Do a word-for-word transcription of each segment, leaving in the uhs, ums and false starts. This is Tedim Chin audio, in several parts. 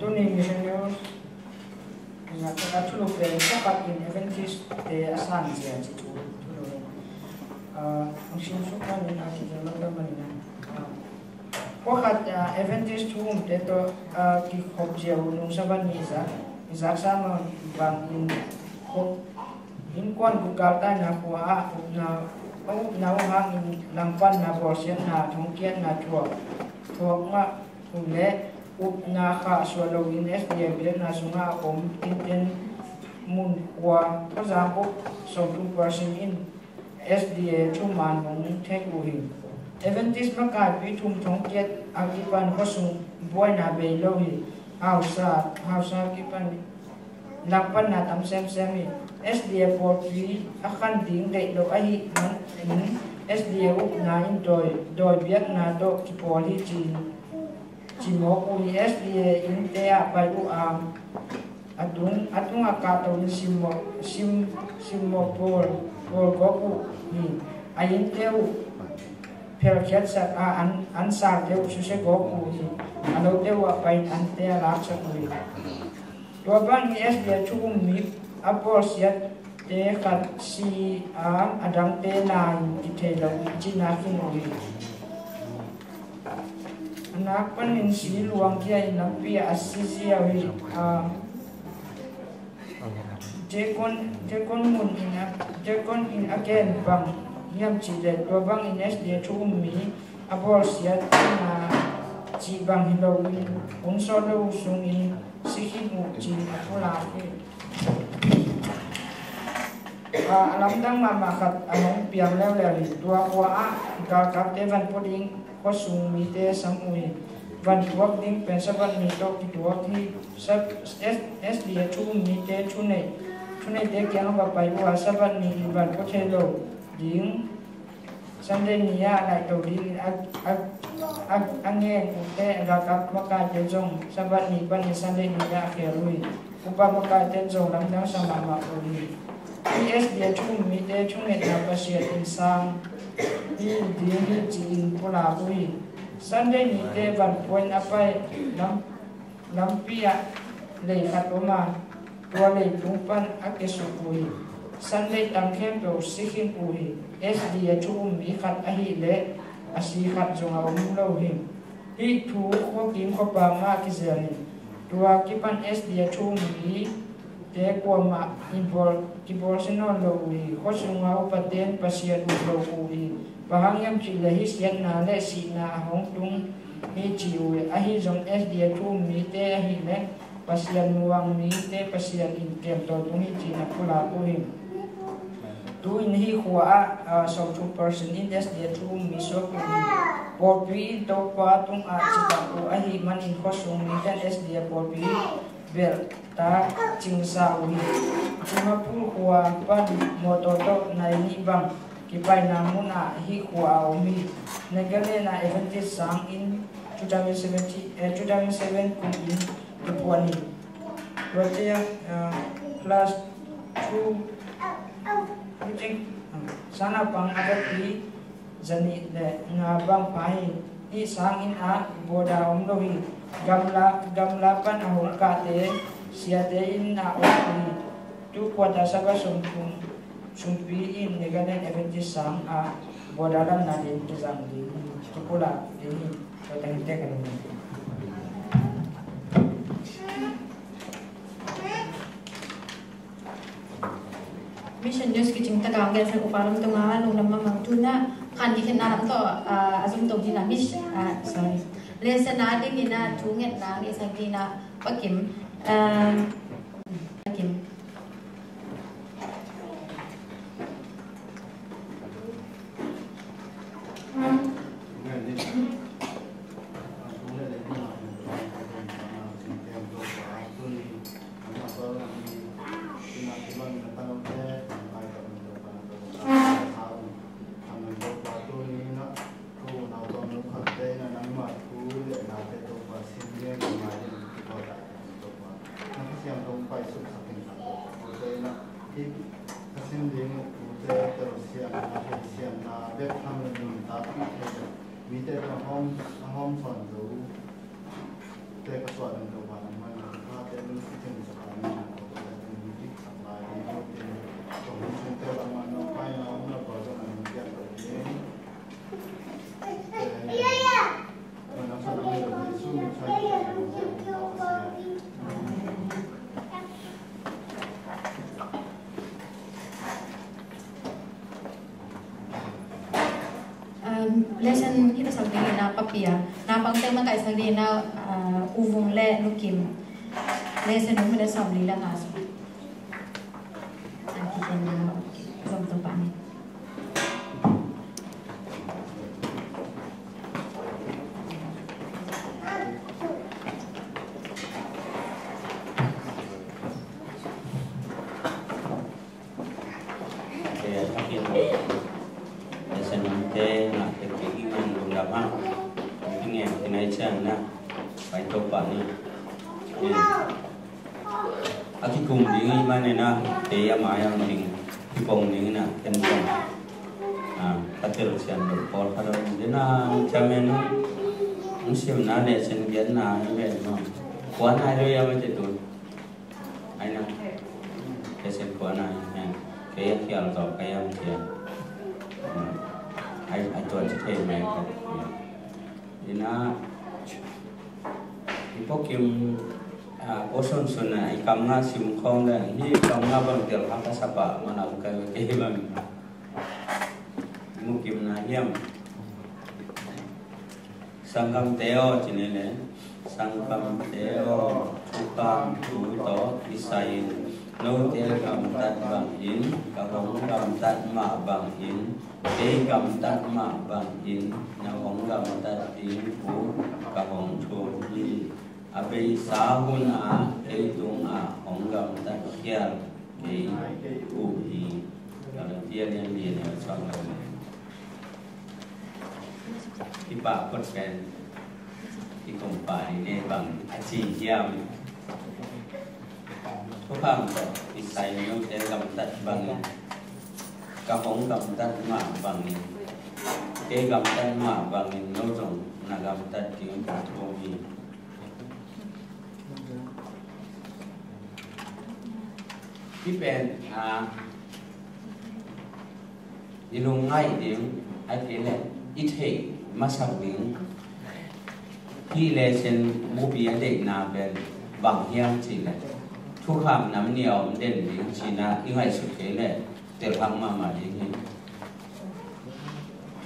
Tuni Mission News, na ka thulu pen, khuakhat in Adventist te a san zia ci thu, thulu. Ah, ang sim suk manin a kizia lam lam manin a. Ah, khuakhat, ah, Adventist thu umte tawh, ah, kikhop zia uh nung Sabbath ni zak, i zak sa mah bangin khop, innkuan guk galtaina khua ah upna, a upna uh hangin langpanna, bawlsiatna, thongkiatna thuak, thuak mah uh leh upna khah suah loin S D A biakna sungah a om tinten mun khua Khuazang bup sawmthum percent in S D A thuman hong theih uh hi. Adventist makaipi thum thongkiat a kipan khuasung buaina bei lo hi. Hausa, hausa kipan langpanna tam semsem hi. S D A pawlpi a khan ding deih lo ahih manin S D A upna in dawi, dawi biakna tawh kipawl hi ci, ci mawk uh hi. S D A innte ah pai uh a, a tung, a tungah kahto in simmawh, sim, simmawh pawl, pawl gawp uh hi. A innte uh phelkhiatsak a, an, an salte uh susia gawp uh hi. A lote uh ah pai-in ante a laksak uh hi. Tua bangin S D A thu um mi a bawlsiatte khat si a, a dangte na in kithei lo uh cihna khin uh hi. A nak panin si luang kia in lampi ah a si ziau hi. Ah, Diakon, diakon mun in a, diakon in a gen bang hiam cih leh, tua bangin S D A thu um mi a bawlsiat na cih bang hi loin hun sawt lo uh sungin si khin uh ci-in a pulak hi. A, a lamdang mahmah khat a hong piang leuleu hi. Tua khua ah galkapte van pua ding khuasung mite sam uh hi. Van puak ding pen Sabbath ni tawh kituak hi. Sab-, S-, S D A thu um mite thuneih, thuneihte kiangah va pai uh a, Sabbath ni in van pua thei lo ding Sunday ni-ah laihto dingin a, a, a, a ngen uhte, galkap makaite zong Sabbath ni panin Sunday ni-ah a khel uh hi. Upa makaite zong lamdang sa mahmah uh hi. Hih S D A thu um mite thungetna Pasian in sang hi ding hi ci-in pulak uh hi. Sunday nite van puain a pai lam lampi ah lei khat om a, tua leitung pan a kiasuk uh hi. Sunday tang khempeuh si khin uh hi. S D A thu um mi khat ahih leh a si khat zong a om lo hi. Hih thu khuakim khuapam ah kizel hi. Tua kipan S D A thu um mite kuamah in bawl, kibawlsia nawn lo uh hi. Khuasung a upaten Pasian uh lo uh hi. Bang hang hiam cih leh hih siatna le sihna a hong tung hi ci uh hi. Ahi zong S D A thu um mite ahih leh Pasian muang mite Pasian in kemto tung hi ci-in a pulak uh hi. Tu-in hih khua ah, ah, sawmthum percent in S D A thu um mi suak uh hi. Pawlpi in Topa tungah citak uh ahih manin khuasung mite in S D A pawlpi belhtak cingsa uh hi. Dimapur khua pan mawtaw tawh nai nih bang kipaina mun ah hih khua a om hi. Nagaland ah Adventist sang inn two thousand seventeen, eh, two thousand seven kum in kiphuan hi. Tuate, ah, class two, tu cing, ah, sangnaupang a vekpi zanih le nga bang pha hi. Hih sang inn ah border om lo hi. Gamla, gamla pan a hong kahte siate inn ah om hi. Tu quarter Sabbath sawmthum sumpi in Nagaland Adventist sang ah border lamna ding kizang ding hi, kipulak ding hi. Tua teng hi te ka lung. Mission News kicing takang gen sak upa lam tunga lungdam mahmah. Tuna khan dikhen na lam to, ah, a zum to dina mis, ah, sorry. Lesson a ding ina thu ngetna ngesak dina Pa Kim, um, Pa Kim. Hih ka sim ding uh tute telsiamna, theisiamna, bek tham le nuntakpih thei le mite tawh a hawm, a hawm sawn zo te ka suah dan Topa nangmah na ka tate nun i cin sa ka min na ko ka tate nun i sak lai ding ko te ko hun sung te bangmah no pai na om na ko zong na nun piak ko ding. Um, lesson hi pasal ding na papia na pangte makaihsak ding na, uh, U Vung le Lukim. Lesson nung mina sawm li la nga sawm. Anti kena zong to pa ni. Te a thakin te sanam te ngah te kei i ngan lungdam hang. Kingen kinai ciang na pai to pa ni. A kikum ding i man ena te a mai ang ding kipong ding na ken kong a ka tel cian lo pawl kha lo ding na ciang men no. Ung sim na le cin bian na i ven no. Kuan ai lo ya ma te tu. Ai na. Kei sen kua na, eh, kei a khial tawh kei a khial. Ai, ai tua ci thei mai ko. Ina, i pokim, ah, o son son na, i kam nga sim khong le, hi kam nga bang tel ha ka sapa, mana kai kei bang. Mukim na hiam. Sanggamte aw, ci ni le. Sanggamte aw, thukham thu tawh kisai-in note gamtat bangin ka hong gamtat mah bangin kei gamtat mah bangin na hong gamtat ding uh ka hong thum hi. A beisa hun ah kei tungah hong gamtat khial kei uh hi. Galatia lian li a neu sawm le Kipah phot pen i kompani ne bang a ci hiam? Thukham tawh kisai note gamtat bangin ka hong gamtat mah bangin kei gamtat mah bangin no zong na gamtat ding ka thum hi. Hih pen a i lungngaih ding, a kei le i theih masak ding. Hih lesson bupi a deihna pen bang hiam cih le thukham nam nih a om den ding cihna i ngaihsut kei le telhak mahmah ding hi.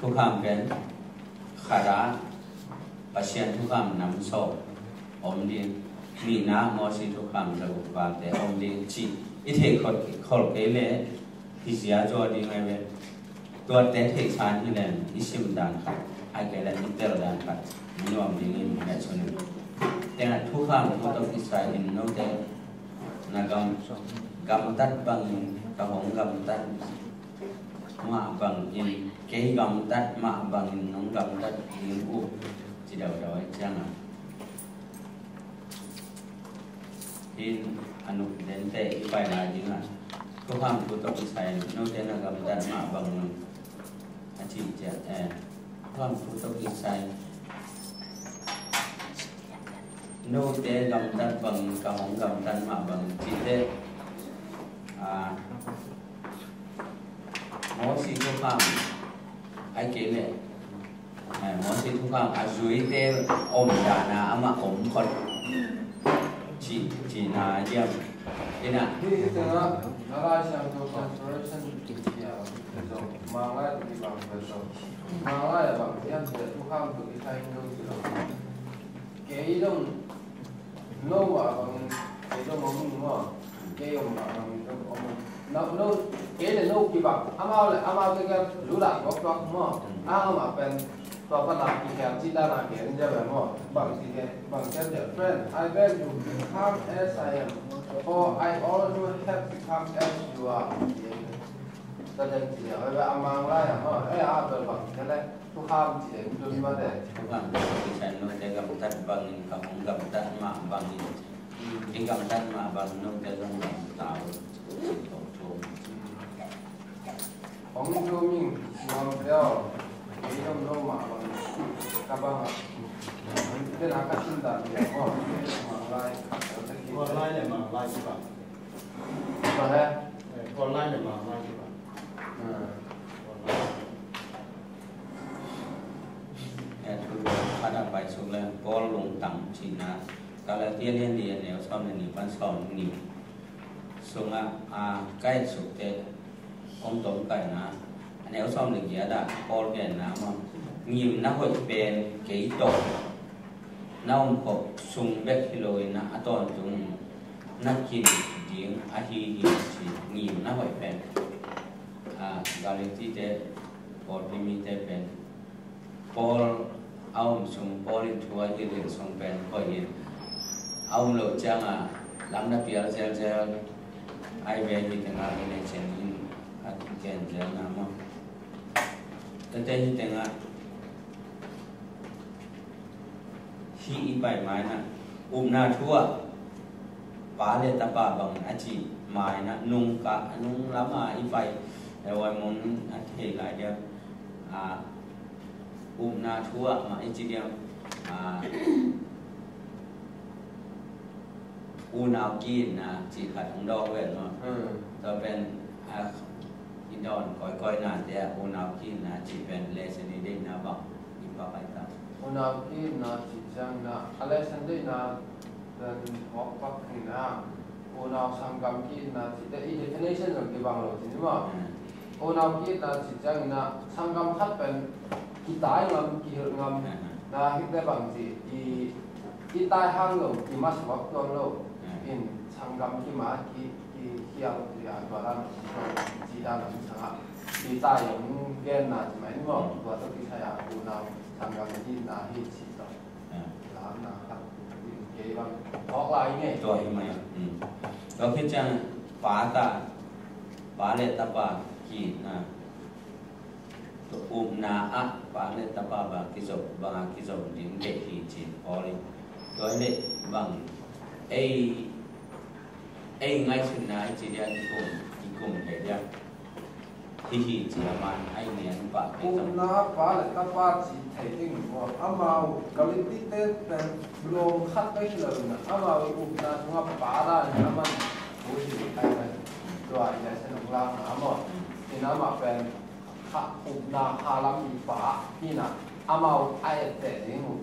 Thukham pen khat ah Pasian thukham nam sawm om ding, nihna Mosi thukham zaguk valte om ding cih i theih khol kei le hi zia zaw ding ai ve. Tuate theih san hi leng i sim dan khat, ai kei le i tel dan khat i nuam dingin ngaihsun in. Tengah thukham thu tawh kisai in note na gam, gamtat bangin ka hong gamtat mah bangin kei gamtat mah bangin nong gamtat ding uh ci daudau ai ciangin. Hin a nuk dente i pai lai dingin thukham thu tawh kisai note na gamtat mah bangin a ci ciang, eh, thukham thu tawh kisai note gamtat bangin ka hong gamtat mah bangin cite, ah, Mosi thukham ai kei le, eh, Mosi thukham a zuite om dana amah om khot ci, cina diam. Ina. Hih tengah na Lai Siangtho translation, ya, so, Manglai tu di bang so. Manglai bang hiam cia thukham tu kisai in dong ci lo. Kei dong no mah bangin kei dong om in maw. Kei om mah bangin dong om in. No, no, kei le no kibang. Amau le amau te kia zu dah gok gok maw. Amah pen tua pan a kikhen ci dan a khen cia ve maw. Bang ci ke, bang cia cia friend, I beg you, become as I am. For I also have become as you are. Ka den ci a, a Manglai a maw. Eh, a bel bang cia le. Thukham ci ding tun mah te. Thukham ci ding tun mah te, gamtat bangin ka hong gamtat mah bangin. Kei gamtat mah bangin note zong gamta uh. Ci thawh thawh Hong zoom in nuam zel. Kei dong lo mah bang ka bang ah. Tena ka sin dan ni maw. Manglai. Manglai le Manglai si bang. Bang he? Eh, Manglai le Manglai si bang. Hmm. Manglai. Eh, thu khat a pai suk le Paul lungtang cihna. Galati a lian li a neu sawm le nih pan sawm nih. Sungah, a, ka et suk teh, kong tomkaihna, a neu sawm le giat ah Paul genna maw, ngimna hoih pen kei tawh na omkhop sung bek hi lo in ah, a tawntung na kin ding ahi hi ci, ngimna hoih pen, a, Galati te, Paul pimi te pen, Paul a om sung, Paul in thu a hilh hilh sung pen hoih in a om loh ciangin lam na pial zelzel, ai ve hi tengah i nei ciang in a kiken zelna maw. Tete hi tengah hih i pai mai na upna thu ah pa le tapa bang a cih mai na nung ka, nung lam a i pai, e, wai mun a thei lai dia, a, upna thu ah mah i ci diam, a, unau ki-itna cih khat hong dawk vel maw. Hmm. Tua pen, a, i dawn kawikawi nate ah unau ki-itna cih pen lesson i deihna bang i pak ai ta. Unau ki-itna cih ciangin ah, a lesson deihna pen hawk pak hi na, unau sanggam ki-itna cihte i definition zong kibang lo ci ni maw. Hmm. Unau ki-itna cih ciangin ah sanggam khat pen kitai ngam, kihilh ngam, hmm, na hite bang ci i, i tai hang lo, kimasa vak tuan lo, hmm, in sanggam kima ki, kikhial ci a tua dan, ci dan a sangah kitai ngam genna ci mai ni maw, hmm, tua tawh kisai a unau sanggam ki-itna hi ci tawh. Lamna khat kei bang hawk lai nge. Tua hi mai. Hmm. Tua khit ciang pa ta, pa le tapa ki-itna. Tua upna ah pa le tapa bang kizop, bang a kizop ding deih hi ci Paul in. Tua hi leh bang ei, ei ngaihsutna i ci dia kikum, kikum thei dia. Hih hi ci a man a i ngen pah kei zong. Upna pa le tapa ci thei ding maw. Amau Galati te pen lawng khat bek hi lo in a, amau i upna sungah pa dan in a man thu hi ai pen. Tua i lesson hong lak na maw. In amah pen kha upna kha lam i pa hi na, amau a etteh ding uh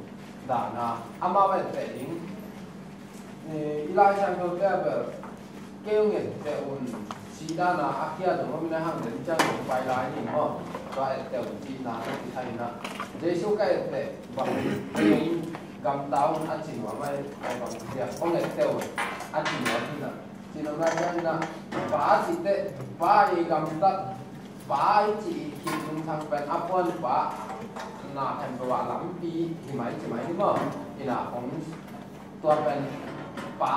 dan a, amau a etteh ding. Eh, i Lai Siangtho te ah bel, kei hong etteh un, cih dan a, a kia zong om in a hang den ciang zong pai lai ni maw. Tua etteh un cihna na kisai na. Jesu ka etteh bang, kei hong gamta un a ci nuam ai, ai bang ci a, hong etteh un a ci nuam hi na. Ci nuam lai ciang hi na, pa cih teh, pa i gamtat, pa i cih i kip nung thang pen a puan pa, na thempeuh ah lampi hi mai ci mai ni maw. Hi na hong Tua pen pa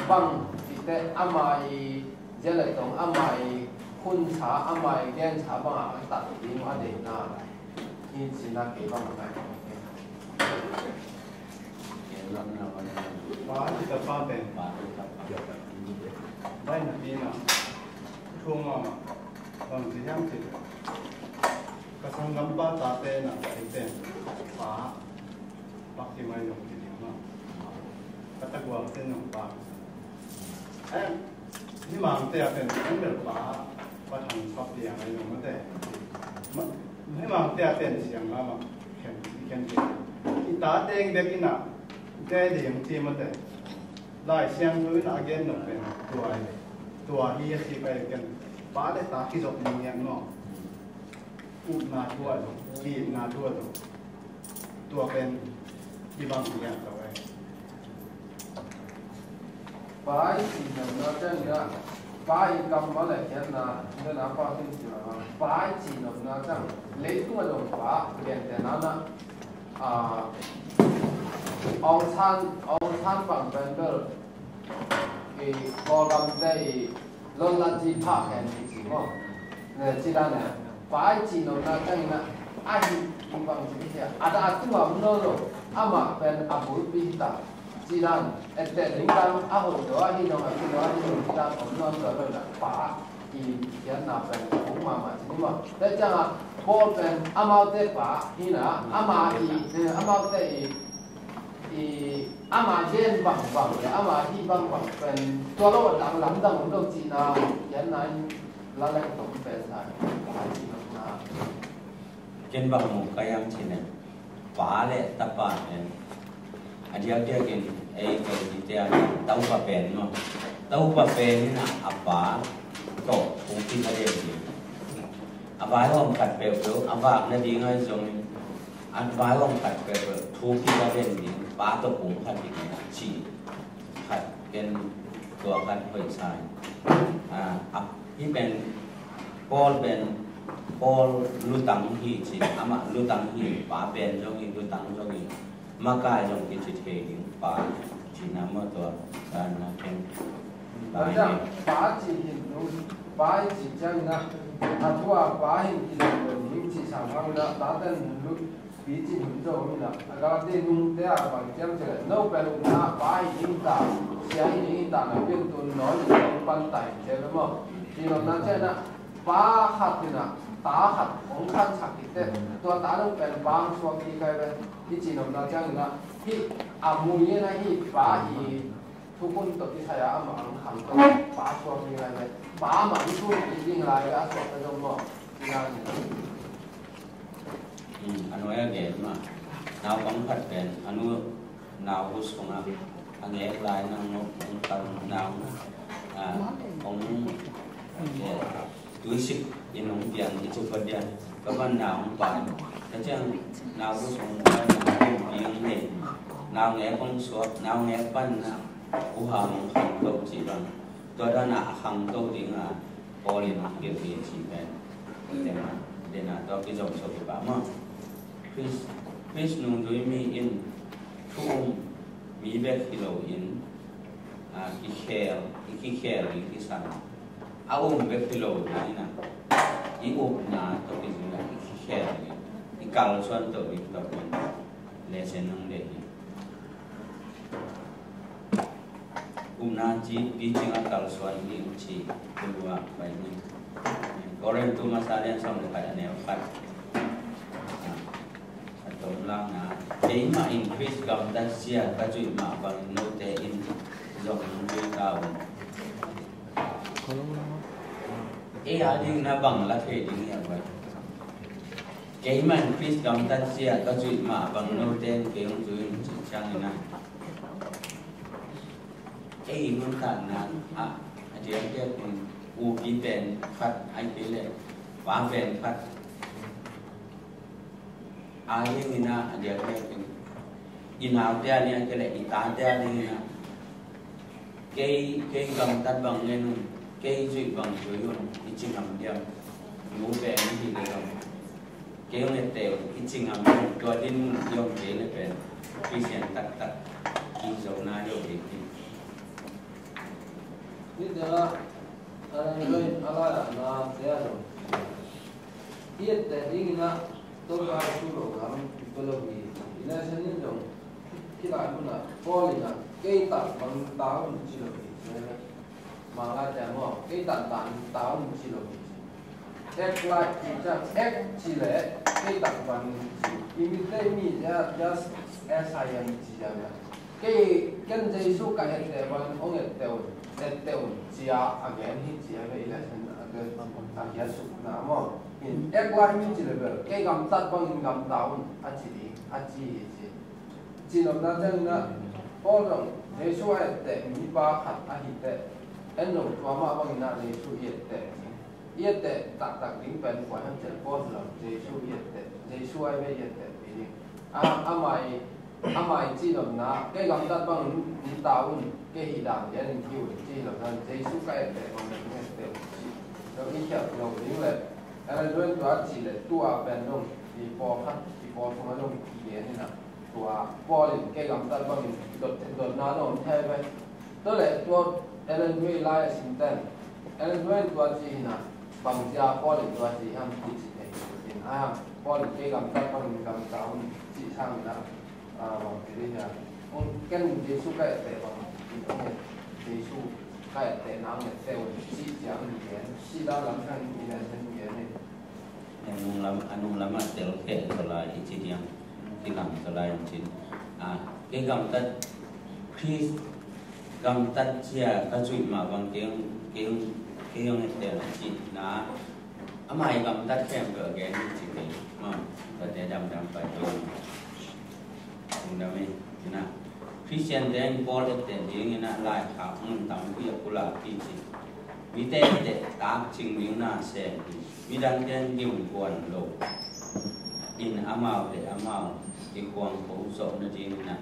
bang cihte ama i zia le tong, ama i hunsa, ama i gensa bangah a tat ding a deihna hi cihna kei bang a ngai. Pa cih tapa pen bai na pi na thung a bang ci hiam cih ka sanggampa tate na ka i pen pa Pak hi mai zong ci ding maw. Ka takuang ten zong pak. Em, hih mangte a pen, en bel pa, pa thang sap liang ai zong mate. Ma, hih mangte a pen siang la ma, khen, khen, khen. I ta teng bek in a, i te ding ci mate. Lai Siangtho in a gen nop pen, tua hi, tua hi a ci kai ken. Pa le ta kizop ni ngian maw. Upna thu ah zong, ki-itna thu ah zong, tua pen kibang ngiat lo eh. Pa i cih nopna ciangin ah, pa i kammal le khiatna, nena pa kin cih lo, pa i cih nopna ciang, leitung ah zong pa, gentehna ah, ah, Aung San, Aung San bang pen bel, i Kawlgam te i Lon la ci phah khen ci maw. Ne, ci dan ne. Pa i ci nopna ciangin ah, a hi, i bang ci hi a. A da a tu a om nawn lo. Amah pen a bulpi hi ta. Ci dan, etteh ding dan, a hoih lo, a hi dong, a hi lo, a hi lo, ci dan om nawn lo lo na. Pa, i khiatna pen kong mahmah ci ni maw. Tua ciangah Paul pen amaute pa hi na, ama i, eh, amaute i, i, ama gen bangbang le ama hih bangbang pen tua lo a dang lamdang om lo cihna khiatna in la leng tom pen sa hi. Ken bang mu ka hiam cih leh, pa le tapa pen a diakdiakin ei ko hi te a, tapa pen maw, tapa pen in a pa tawh kong kikha den ding. A vaihawm khat peuhpeuh a vak nading ahi zongin a vaihawm khat peuhpeuh thu kikha den ding, pa tawh kong kha ding ci khat ken tua khat hoih sa in. A, a, hih pen Paul pen, Paul lutang hi ci, amah lutang hi, pa pen zong hi, lutang zong hi, makai zong kici thei ding pa cihna maw tua, dan na ken. Pa hi. Pa ci hin dong, pa hi ci ciang na, a thu a pa hin kizom lo ding ci sang hang na, ta ten lut Picin hun zo hi na, a Galati nungte ah bang hiam cih leh, no pen upna ah pa hi ding ta, sia hi ding ta, na pian tun nawn in hong pan ta hi ci ve maw. Ci nopna ciang na, pa khat hi na, ta khat hong khansak hi teh, tua ta dong pen pa hong suak hi kai ve. Hi ci nopna ciang na, hih a mu hi na, hih pa hi thukhun tawh kisai a amah ang khang tawh pa suak hi lai lai. Pa amah ang suak hi ding lai a suak ka zong maw. Ci na ni. Hmm, a nuai a gen mah. Naupang khat pen a nu nau bu sungah a ngek lai nang ngok ang kang nau. Ah, ong, eh, tuisik in hong piang i cu padian ka van na hong pai. Ka ciang nau bu sung pai na hong piang nei. Nau ngek hong suak, nau ngek pan na u ha hong khang to ci bang. Tua dan a khang to ding a Paul in hong piang hi ci pen. Tua dan a tua kizom so ki pa maw. Khrist, Khrist nungzui mi in thu um mi bek hi lo in, a, kikhel, i kikhel i kisam. A um bek hi lo na in a, i upna tawh kizui a i kikhel i, i kalsuan tawh i tawh in. Lesen nang deh hi. Upna ci, picing a kalsuan ding ci, kulua pai ni. Korintu masa lian sawm le khat a neu khat. A tom lakna, keimah in Khrist gamtat zia ka zuih mah bangin note in zong nong zuih ta un. Ei a ding na bang la thei ding hi a bai. Keimah in Khrist gamtat zia ka zuih mah bang note in kei hong zuih in cih ciangin a. Ei i nuntakna ah a diakdiak in upi pen khat ahih kei leh pa pen khat. A dingin a, a diakdiak in i naute a ding ahih kei leh i tate a dingin a, kei, kei gamtat bang ngen un, kei zuih bang zuih un i ci ngam diam? Nu pen i hih leh zong kei hong etteh un i ci ngam diam? Tua dinmun i om kei leh pen Khristian taktak i zo nai lo ding hi. Nidang ah, a, a lai ah na te a zong i etteh dingin ah Topa Jesu lungdam i pia lo hi. I lesson in zong hih lai mun ah Paul in ah kei tak bang ta un ci lo hi. Manglaite ah maw, kei tak bang ta un ci lo hi. Act like ci ciang, act ci leh kei tak bang ci. Imitate me, just as I am ci ciang. Kei, ken Jesu ka etteh bangin hong etteh un, etteh un ci-a a gen hi ci a ve i lesson a gen a khiatsukna maw. In act like me ci leh bel kei gamtat bangin gamta un a ci ding a ci hi ci. Ci nopna ciangin ah Paul zong Jesu a etteh mipa khat ahi teh, en zong tua mah bangin ah Jesu i etteh ding. I etteh taktak ding pen kua hiam cih leh Paul zong Jesu i etteh, Jesu a i ve i etteh pi ding. A, amah i, amah i cih nopna, kei gamtat bangin ta un, kei hih dan gen in hi un cih nopna, Jesu ka etteh bangin etteh un cih. Zong i khiat lo ding leh, Ellen White tua cih leh tua pen zong i pawlkhat, i pawl sungah zong i gen in ah. Tua Paul in kei gamtat bangin dot, dotna zong om thei ve. Tua leh tua Ellen White lai a sim ten, Ellen White tua ci hi na, bang ci a Paul in tua ci hiam ti ci thei hi. Tua ci in a, Paul in kei gamtat bangin gamta un ci sang in a, a, bang ci ding hiam? Ong ken Jesu ka etteh bangin ong et Jesu Ai, te nang ne te un si tiang ni gen, si da lam kan ni na ten ni ne. A nung lam, a nung lam a tel khe to lai i ci diang, ki lam to lai in cin. A, ke gamtat, Khrist gamtat cia ka zuih mah bang kei, kei, kei hong et tel a ci na. Ama i gamtat khempeuh a gen hi ci kei. Ma, tate damdam pai to. Lungdam hi. Ina, Khristian te in Paul etteh ding ina laikhak mun tampi a pulak hi ci. Mite etteh takcing ding na sem hi. Midang te in gim kuan lo in amau le amau i khuang ko zawh nading ina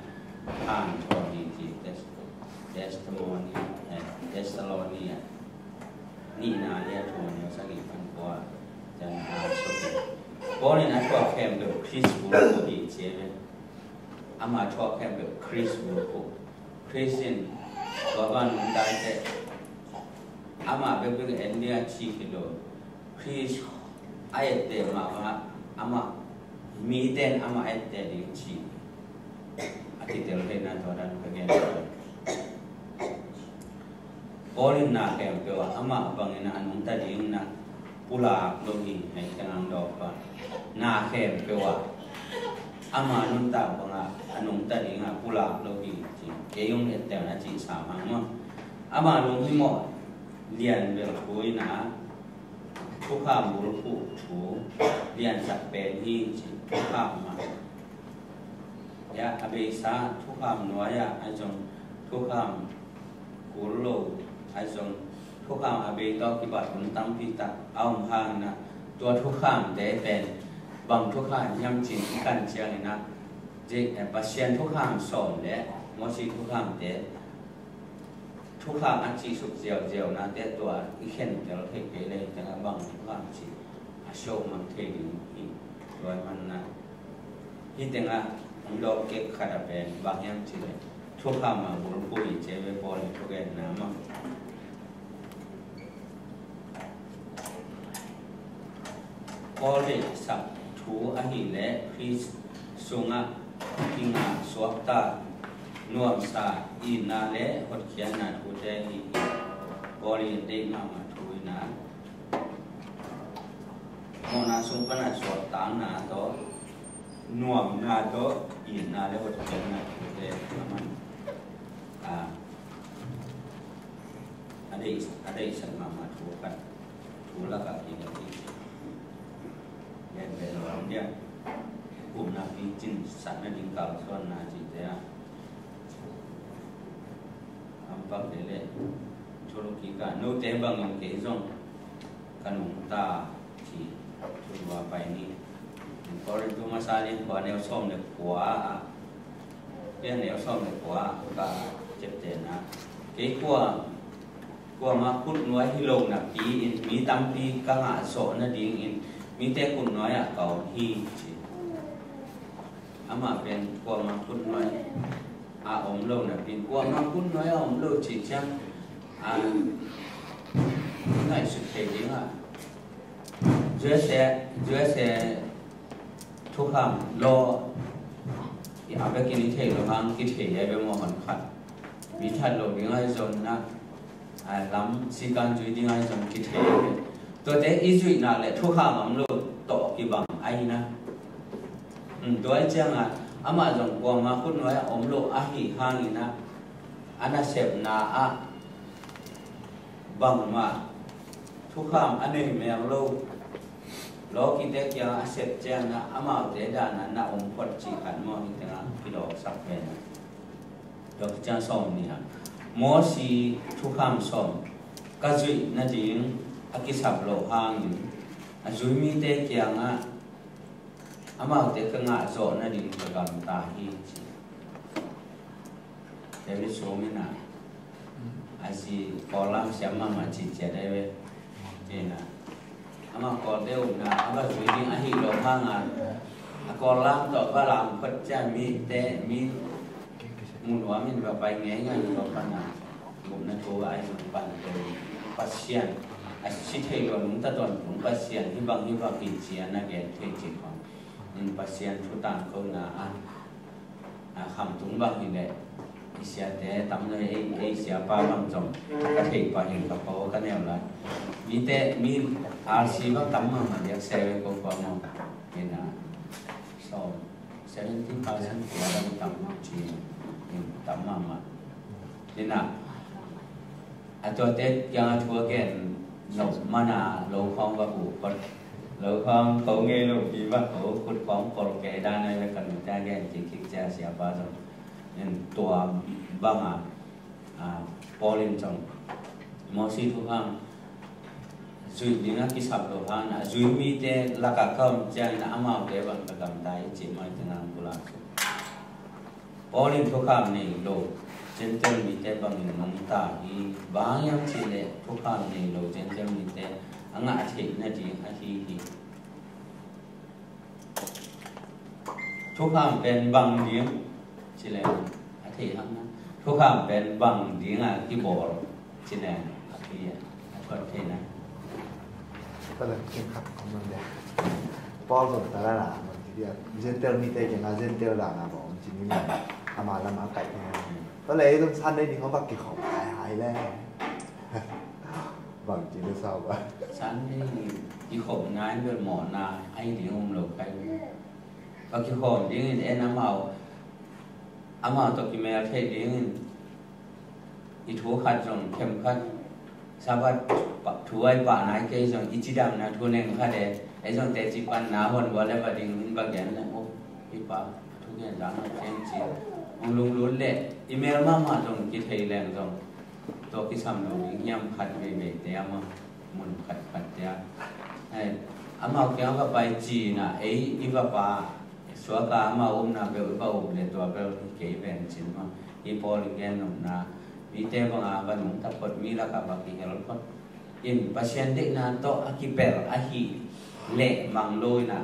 hanthawn hi ci. Tes-, Testimony, eh, Thessalonia nihna le a thum a neu sagih pan kua ciang a suk hi. Paul in a thuak khempeuh Khrist bulphuh hi ci ve. Ama thuak khempeuh Khrist bulphuh. Khrist in tua bang nungdai te ama bekbek en ding a ci hi lo. Khrist a etteh mah bangah amah, mite in amah etteh ding ci. A kitel theihna tua dan ka gen. Paul in na khempeuh ah amah bangin a nungta ding na pulak lo hi, hei teng ang dawk pa. Na khempeuh ah ama nuntak bangah a nungta ding a pulak lo hi ci. Kei hong et tel na ci sa mang maw. Ama lunghimawh lian bel thu ina thukham bulphuh thu liansak pen hi ci. Thukham mah. Ya, a beisa thukham nuai-ah a zong thukham kul lo, a zong thukham a bei tawh kibat hun tampi tak a om hangin ah tua thukhamte pen bang thukham hiam cin i kan ciangin ah, Pasian thukham sawm le Mosi thukhamte thukham a cihsuk ziauziau nate tua i khentel thei kei le, tengah bang thukham cih a sawh mang thei ding hi. Tua ahih manin ah hih tengah hong dawk kek khat a pen bang hiam cih le thukham a bulphuh hi ci ve Paul in thugenna mah. Paul deihsak thu ahih leh Khrist sungah kingah suakta nuamsa itna le hotkhiatna thute hi hi. Paul in deih mahmah thu in ah mawhna sung pan a suaktakna tawh nuamna tawh itna le hotkhiatna thute a man a, a deih, a deihsak mahmah thu khat thu lakah kidawk hi. Gen ve lo ang dia. Kumna picin sakna ding kalsuanna cihte ah. Ampak lele thulu kikah note bangin kei zong ka nungta ci. Thulu a pai ni. Korintu masa lian kua neu sawm le kua ah Pian neu sawm le kua ka ciaptehna. Kei kua, kuama khutnuai hi lo napi-in mi tampi ka ngah zawh nadingin mite khutnuai ah ka om hi ci. Amah pen kuama khutnuai a om lo napi-in kuama khutnuai a om lo ci ciang a ngaihsut thei dingah U S A, U S A thukham law i a bekin i thei lo hang kithei a be maw hon khat. Mi that lo ding ahi zong na, a lam sikan zui ding ahi zong kithei a be. Tuate i zuihna le thukham om lo tawh kibang ahi na. Tua ahi ciangah amah zong kuama khutnuai a om lo ahi hangin ah a nasepna ah bangmah thukham a nei mel lo lawkite kiangah a sep ciangin ah amaute danah na om phot cih khat maw hi tengah kidawksak pen. Dawk ciang sawm nih ah Mosi thukham sawm ka zuih nading a kisap loh hangin a zui mite kiangah amaute ka ngah zawh nading ka gamta hi ci. David sung in ah a zi Kawllam siam mahmah cih ciat ahi ve. Ci in ah amah Kawlte upna a va zui ding ahi lo hangah a Kawllam tawh va lam phot ciang mite mi mu nuam in va pai ngeingai in tua pan ah gupna thu a i zong pan tua Pasian a si thei lo nungta tawntung Pasian hih bang hih bang hi ci a na gen thei cih khong in Pasian thu tangkona a a khamtung bang hi leh I siate tam lo, ei, ei siapa bang zong ka theih pah in ka pau ka neu lai. Mite, mi R C bang tam mahmah diak se ve ko pau maw. Ina, so, seventy percent sia bang tam mah ci, in tam mahmah. Ina, a tuate kiang a thu a gen nop mana lo khawng va uh, lo khawng ko ngei lo pi va ko khut khawng pol kei dan a ve ka nute a gen kik kik cia siapa zong. In tua banga, a, Paul in zong Mosi thukham zuih ding a kisap lo hang a, zuih mite laka ka om ciangin amaute bang ka gamta i cih mai tengah ang kulak su. Paul in thukham nei lo Gentile mite bangin nungta hi, bang hiam cih leh thukham nei lo Gentile mite a ngah theih nading ahi hi. Thukham pen bang ding ci leng a thei hang na. Thukham pen bang ding a kibawl ci leng a thei a, a thuat thei na. Paul zong ta la la, Gentile mite kiangah Gentile dan a bawl ci ni, ama lam a kaih thei. Tua leh ei zong Sunday ni hong bak kikhawm hai hai leh. Bangci na sau ba? Sunday ni i khop nai bel mawhna a hi ding um lo kai. Ka kikhawm dingin en amau, amau tawh kimel thei dingin i thu khat zong khem khat Sabbath thu ai pah nai kei zong i cidamna thu neng khat e. Ei zong teci panna hon bua le va ding in va gen le, oh, i pa thu gen dan a keng ci. Hong lunglut le i mel mahmah zong kithei leng zong tua kisam lo ding hiam khat veivei te a maw, mun khat khat te a. Hei, amau kiang va pai cina ei i va pa suaka amau umna bel i va up le tua bel hi kei ven cin maw. Hi Paul i gen nopna mite banga va nungta phot, mi laka va kihel phot. In Pasian deihna tawh a kipel ahi leh mang lo ina,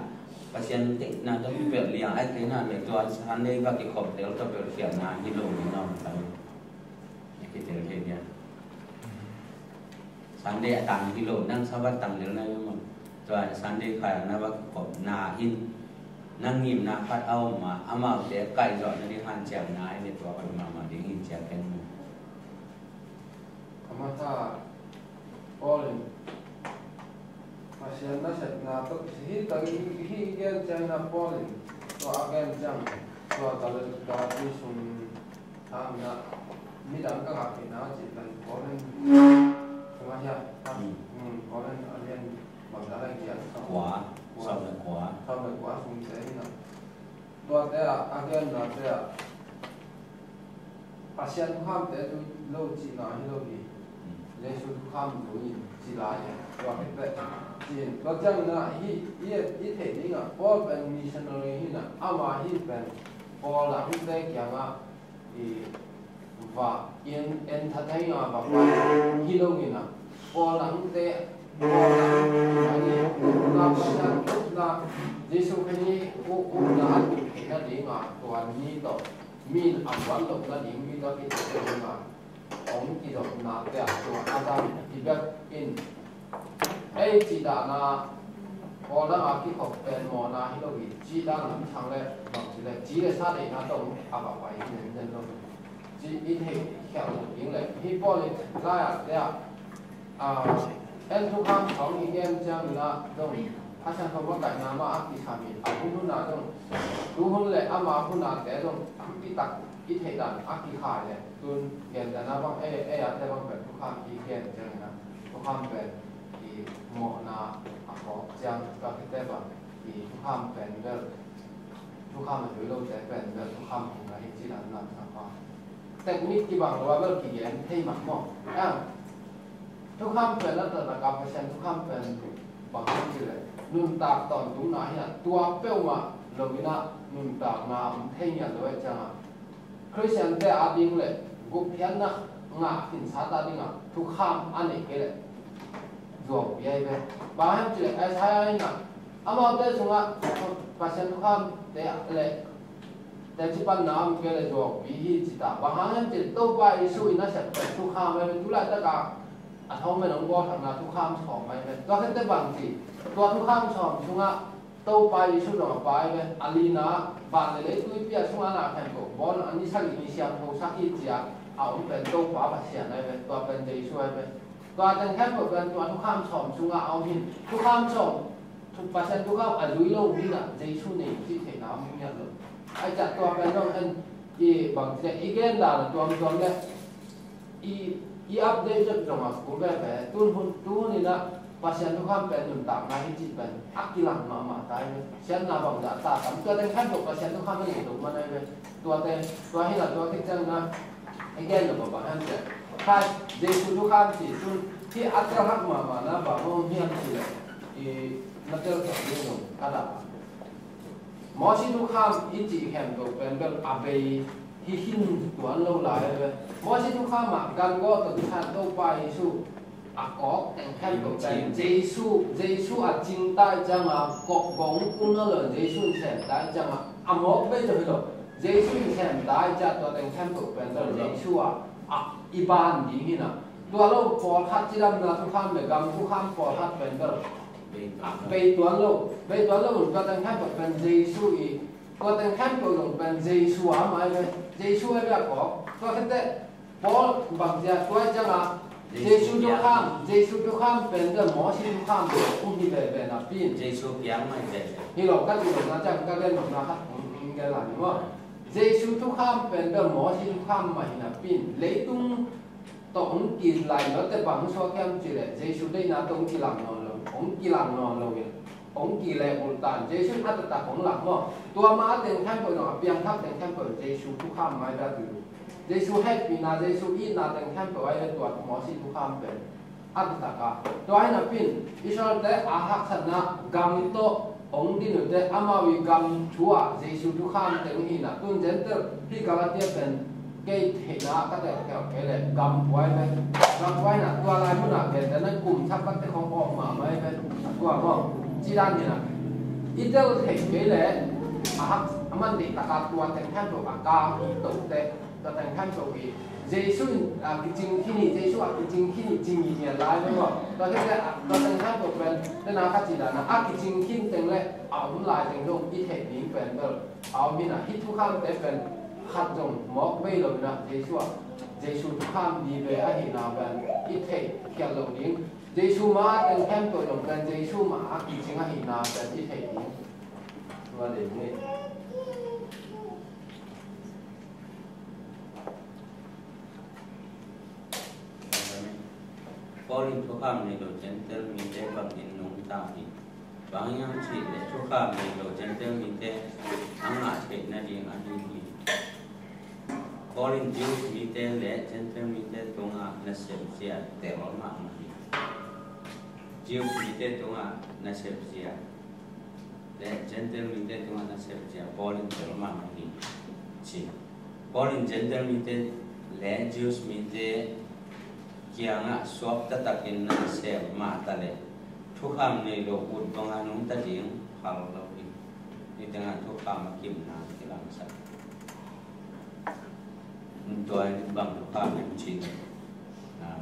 Pasian deihna tawh kipel liang ai kei na le tua Sunday va kikhop tel tawh bel khialhna hi lo ding a om ta. A kitel thei dia. Sunday a tang hi lo, nang Sabbath tang lel na hi maw. Tua Sunday khat na va kikhop na in, nang ngimna khat a om ma, amaute kaihzawh na ding hanciamna ai ve tua khat mahmah ding hi cia ken maw. Amasa Paul in Pasian nasepna tawh hi tak hi, hi gen ciangin a Paul in tua a gen ciang tua Galati sung hangin a midang ka ngah kei na cih pen Korin sungah hiam? Mm. Mm, Korin a lian bang dah lai kian? Kua, kua. Sawm le kua. Sawm le kua sungte hi na. Tuate ah a genna te ah Pasian thukhamte zui lo cihna hi lo hi. Jesu thukham zui in ci lai hi. Tua khit teh ci-in tua ciangin ah hih i, i theih dingah Paul pen missionary hi na, ama hih pen Paul a hihte kiangah i va in en that thei nga va pai hi lo in ah Paul a hihte Paul a hihte na Pasian thukna Jesu Khrih uh, uh na a tuh theihna dingah tua ni tawh mi in a muan lohna ding mi tawh kithei dingah hong kizopna te ah tua a dang hi bek in ei cih dahna Paul dang a kikhop pen mawhna hi lo hi. Cih dan lam sang le bang ci le ci le sa deihna tawh a va pai hi nen nen lo hi. Ci i theih khial lo ding le hi Paul in lai ah te ah, a, en thukham khawng i gen ciangin ah zong a siangtho makaihna mah a kisam hi. A hun hun ah zong tu hun le ama hun ah te zong tampi tak i theih dan a kikhai le tun gentehna bang ei, ei a te bang pen thukham i gen ciangin ah thukham pen i mawhna a kawk ciang tua khit teh bang i thukham pen bel thukham a zui lote pen bel thukham hong na hi ci dan lam sang kha. Technique kibang lo a bel kigen thei mah maw. A, thukham pen a taktak a Pasian thukham pen bang hang ci le nuntak tawntungna hi a, tua peuhmah lo in ah nuntakna om thei ngiat lo eh ciangah Khristiante a ding le gupkhiatna ngah khinsate a dingah thukham a neih kei leh zuaupi ahi ve. Bang hiam cih leh Isaiah in ah amaute sungah Pasian thukhamte le teci panna om kei leh zuaupi hi ci ta. Bang hang hiam cih leh Topa Jesu in a sep pen thukham ahi ve. Tulaitak a atonement hong bawlthakna thukham sawm ahi ve. Tua khit teh bang ci, tua thukham sawm sungah Topa Jesu zong a Pa ahi ve. A lina, van le lei tuipi a sungah na khempeuh bawl a, ni sagih ni siangtho sak hi ci-a a om pen Topa Pasian ahi ve. Tua pen Jesu ahi ve. Tua teng khempeuh pen tua thukham sawm sungah a om hi. Thukham sawm, thu, Pasian thukham a zui lo mi in ah Jesu nei cih theihna om hi ngiat lo. Ahih ciang tua pen zong en i bangci le i gen dan a tuamtuam le i, i update zong a kul veve. Tun hun, tu hun in ah Pasian thukham pen nuntakna hi cih pen a kilang mahmah ta hi. Siatna bangzah ta tam, tua teng khempeuh Pasian thukham a nei lo man ahi ve. Tuate, tua hi la, tua khit ciangin ah i gen lo bang hiam cih leh, Khrih Jesu thukham ci cun hih a tel hak mahmahna bang hong hiam cih leh, i na tel sak ding zong ka dah. Mosi thukham i cih khempeuh pen bel a bei hi khin tuan lo lai ve. Mosi thukham ah gan gawh tawh kisai Topa Jesu a kawk teng khempeuh pen Jesu, Jesu a cing tai ciangin kawk gong kum nawn lo, Jesu in sem tai ciangin a mawk bei lo hi lo. Jesu in sem tai ciang tua teng khempeuh pen bel Jesu a, a i ban ding hi na. Tua lo pawlkhat cidamna thukham le gam thukham pawlkhat pen bel bei tuan lo, bei tuan lo, tua teng khempeuh pen Jesu i, tua teng khempeuh zong pen Jesu a mai ve. Jesu a bia kawk. Tua khit teh Paul bang zia tua ciangin Jesu thukham, Jesu thukham pen bel Mosi thukham bel um hi veve napi in. Jesu piang mai veve. Hi lo, ka ti lo na ciang ka gen lo na khat hong gen lai ni maw. Jesu thukham pen bel Mosi thukham mah hi napi in. Leitung tawh hong kilai lote bang suak hiam cih leh Jesu deihna tawh hong kilang nawn lo, hong kilang nawn lo in, hong kileh bulh tan, Jesu in a taktak hong lak maw. Tua mah a teng khempeuh zong a piangthak teng khempeuh Jesu thukham mai dah tu. Jesu hehpihna, Jesu itna teng khempeuh ahi ve tua Mosi thukham pen a taktak a. Tua hi napi in Israelte a haksatna gam tawh hong din uh teh amau i gam thu ah Jesu thukham teng hi na, tun Gentile hih Galatia pen kei theihna ka telkhialh kei leh gam puai ve. Gam puai na tua lai mun ah gentehna kum thak bang teh khong awk mahmah hi ve. Tua maw, ci dan hi na. I tel theih kei leh a hak, a man deih tak a tua teng khempeuh a kang i toh teh, tua teng khempeuh i Jesu in a kicing khin hi, Jesu a kicing khin hi ci ngiat lai ve maw. Tua khit leh a, tua teng khempeuh pen, tena ka ci dan a, a kicing khin teng leh a om lai teng zong i theih ding pen bel a om hi na. Hih thukhamte pen khat zong mawk bei lo hi na, Jesu a, Jesu thukham vive ahihna pen i theih khial lo ding. Jesu mah a teng khempeuh zong pen Jesu mah a kicing ahihna pen i theih ding. Tua ding hi. Paul in thukham nei lo Gentile mite bangin nungta hi. Bang hang hiam cih leh thukham nei lo Gentile mite a ngah theih nading ahi hi. Paul in Jews mite le Gentile mite tungah nasep zia tel mahmah hi. Jews mite tungah nasep zia le Gentile mite tungah nasep zia Paul in tel mahmah hi ci. Paul in Gentile mite le Jews mite kiangah suak taktakin nasem mah ta leh thukham nei lo ut banga nungta ding phal lo hi. Nitengah thukham a kimna kilangsak. Tua in bang thukham em ci leh, ah,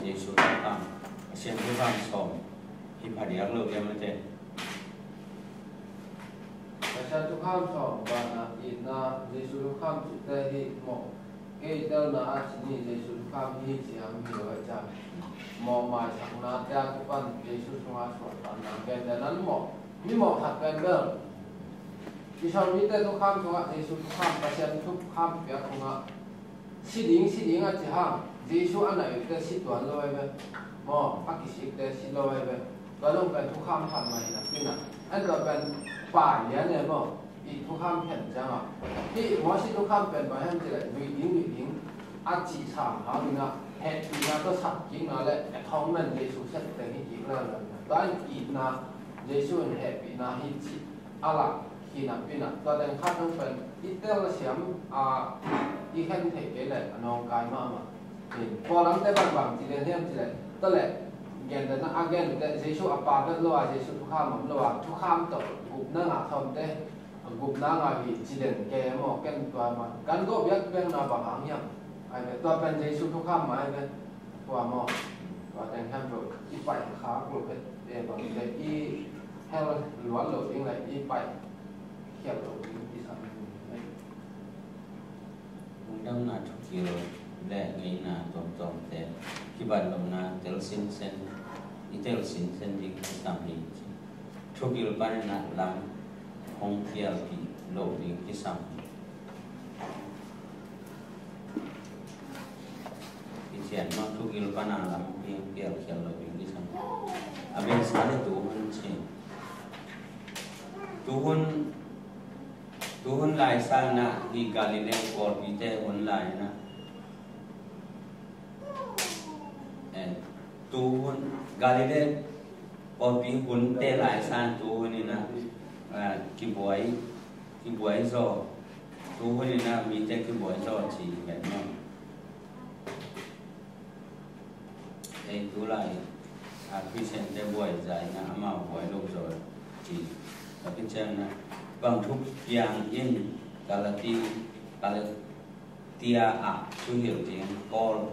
Jesu thukham, Pasian thukham sawm hi phadiak lo kei mate. Pasian thukham sawm, vanah itna, Jesu thukham cihte hi mawh. Kei telna a ci ni, Jesu thukham hi ci hiam hi lo ahih ciang, mawh maisakna te a kipan Jesu sungah suahtakna gen dan an mawh. Mi mawh khat pen bel Israel mite thukham sungah Jesu thukham, Pasian thukham piak sungah si ding, si ding a ci hang, Jesu a naih uh teh si tuan lo ahi ve. Maw, a kisik teh si lo ahi ve. Tua zong pen thukham khat mah hi napi in ah, en tua pen pai lian e maw. I thukham khen ciangah, hih Mosi thukham pen bang hiam cih leh zuih ding, zuih ding a cih sam hangin ah, hehpihna tawh sap kikna le atonement, Jesu sep teng hi kik lel lo. Tua in itna, Jesu in hehpihna hi cih a lak hi napi in ah, tua teng khat zong pen i tel siam a, i khen theih kei leh a nawngkai mahmah. Pawlangte bangbang ci den hiam cih leh, tua leh gentehna a gen uh teh Jesu a Pa vet lo a, Jesu thukham om lo a, thukham tawh gupna ngah thawmte gupna ngah hi ci den kei maw, ken tua mah. Gan gawh biakpiakna bang hang hiam? Ai ve, tua pen Jesu thukham mah ai ve. Tua maw, tua teng hiam tua i paih khak lo vet e bang te i Hell luan lo ding le i paikhiat lo ding kisam hi. Lungdamna thukil le ngeina tuamtuamte kibat lohna tel sinsen, i tel sinsen ding kisam hi ci. Thukil panin a lam hong kialpih lo ding kisam hi. Kician mah thukil pana lam piang pial khial lo ding kisam. A bia sa le tuhun ci. Tuhun, tuhun lai sa na hi Galilee pawlpite hun lai na. Eh, tuhun Galilee pawlpi hunte lai sa tuhun ina, ah, kibuai, kibuai zaw. Tuhun ina mite kibuai zaw ci vet maw. Ei tulai a Christian te buai zai na amau buai lo zaw ci. Tapi ciang na bang thu piang in Galati, Galatia a thuhilh ding Paul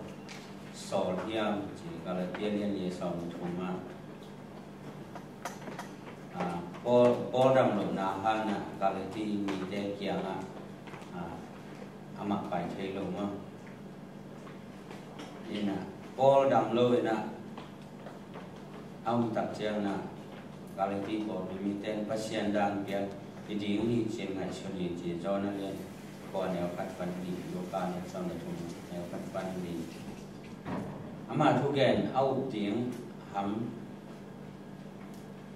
sawl hiam ci. Galatia lian ye sawm thum a, ah, Paul, Paul dam lohna hang na Galati mite kiangah, ah, amah pai thei lo maw. Ina Paul dam lo ina a um tak ciang na Galati pawlpi mite in Pasian dan piak i ding hi ci-in ngaihsun hi ci. John a lian kua neu khat pan li, Luka neu sawm le thum neu khat pan li. Ama thugen a up ding ham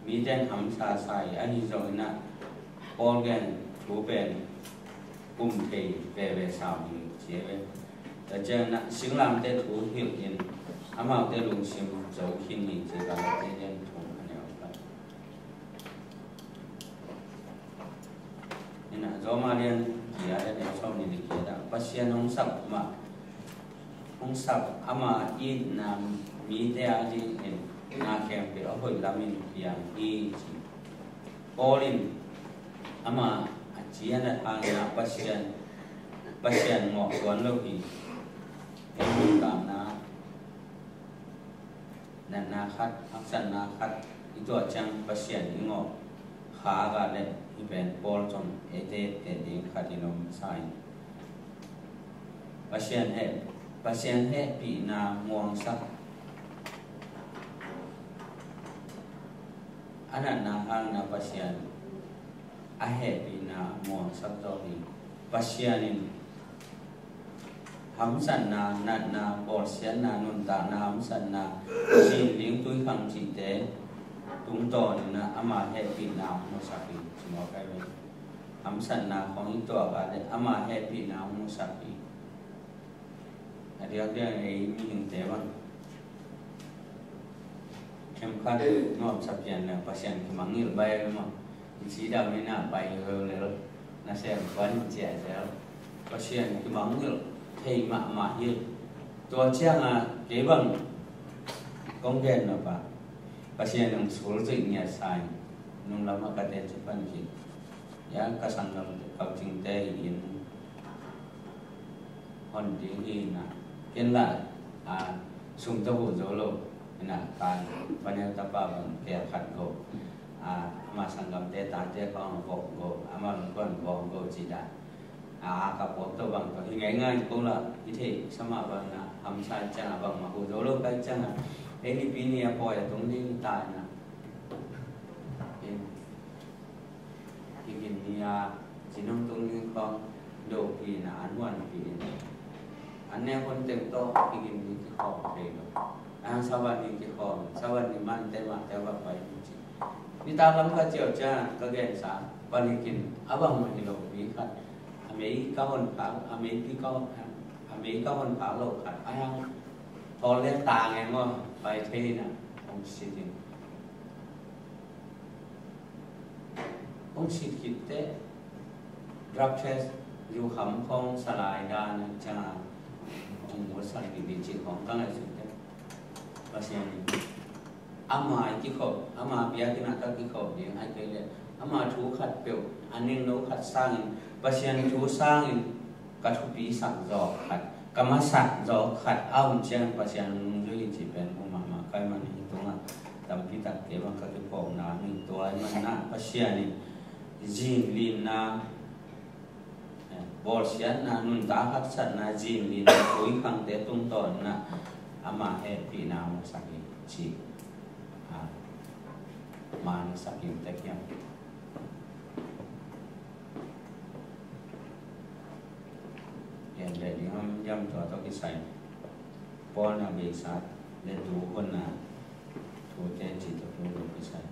mite in hamsa sa hi. Ahi zongin ah Paul gen thu pen kum thei veve sau hi ci ve. Tua ciangin ah singlamte thu hilh in amaute lungsim zo khin hi ci. Galati lian thum a neu khat. Ina Roma lian giat a neu sawm nih le giat ah Pasian hong sak mah, hong sak ama itna mite a dingin na khempeuh a hoih lamin piang hi ci. Paul in ama a ci a nat hangin ah Pasian, Pasian ngawh tuan lo hi. Ei nuntakna natna khat, haksatna khat i tuah ciang Pasian i ngawh kha a gah le hih pen Paul zong eite teh ding khat in om sa in. Pasian heh, Pasian hehpihna muangsak a natna hangin ah Pasian a hehpihna muangsak zaw hi. Pasian in hamsatna, natna, bawlsiatna, nuntakna, hamsatna, zinling, tuikhang cihte tungtawnin ah ama hehpihna hong musak hi. Ci mawk ai ve. Hamsatna khong i tuak a le ama hehpihna hong musak hi. A diakdiak ei mihingte bang khemkhat nuamsa pian le Pasian kimangngilh bai maw. I cidam in ah pai leuleu, nasem pan in ciah zel. Pasian kimangngilh thei mahmah hi. Tua ciangah kei bang kong gen nop ah Pasian hong sulzuih ngiat sa in nunglam ah ka teci pan khin. Ya ka sanggam kaucingte in hon ding hi na. Ken la, a, sum tawh huh zo lo hi na. Kan panel tapa bang kel khat go, a, ama sanggamte tate khawng vok go, ama lungkuan vok go ci dan. A, a ka pawk tawh bang tawh hi ngaingai ko la, i theih sa mah bang na, hamsa i ciang a bang mah huh zo lo ka i ciang a, ei nipi ni a pawi a tung ding hi ta hi na. Kigin ni a, cinung tung ding khawng dopih na, an huanpih in. An nek hun teng tawh kigin ni kikhawm thei lo. A, sawan ni kikhawm, sawan ni man te mah te va pai ni ci. Nitak lam ka ciau ciang ka gensa, palikin a bang mah hi lo mi khat. A mei ka hon phak, a meipi ka hon phak, a mei ka hon phak lo khat. A yang thawl le tang e maw, pai thei na, hong sit in. Hong sit khit teh drug test, zu kham khawng salai dan ciang a hong musak dih dih cih khawng ka ngaihsut teh Pasian in ama i kikhop, ama biakinn ah ka kikhop ding ai kei leh ama thu khat peuh, a nengno khat sangin, Pasian thu sangin ka thupi sak zawk khat, ka masak zawk khat a om ciang Pasian nungzui hi cih pen um mahmah ka hih manin hih tungah tampi tak kei bang ka kiphawkna hi. Tua ahih manin ah Pasian in zinlinna, eh, bawlsiatna, nuntak haksatna, zinlinna, tuikhangte tungtawn in ah ama hehpihna hong sak hi ci. Ah, man sak in tek hiam? Gen beh ding ham hiam tua tawh kisai? Paul na beisa le tu hun na tute ci tawh tu tawh kisai.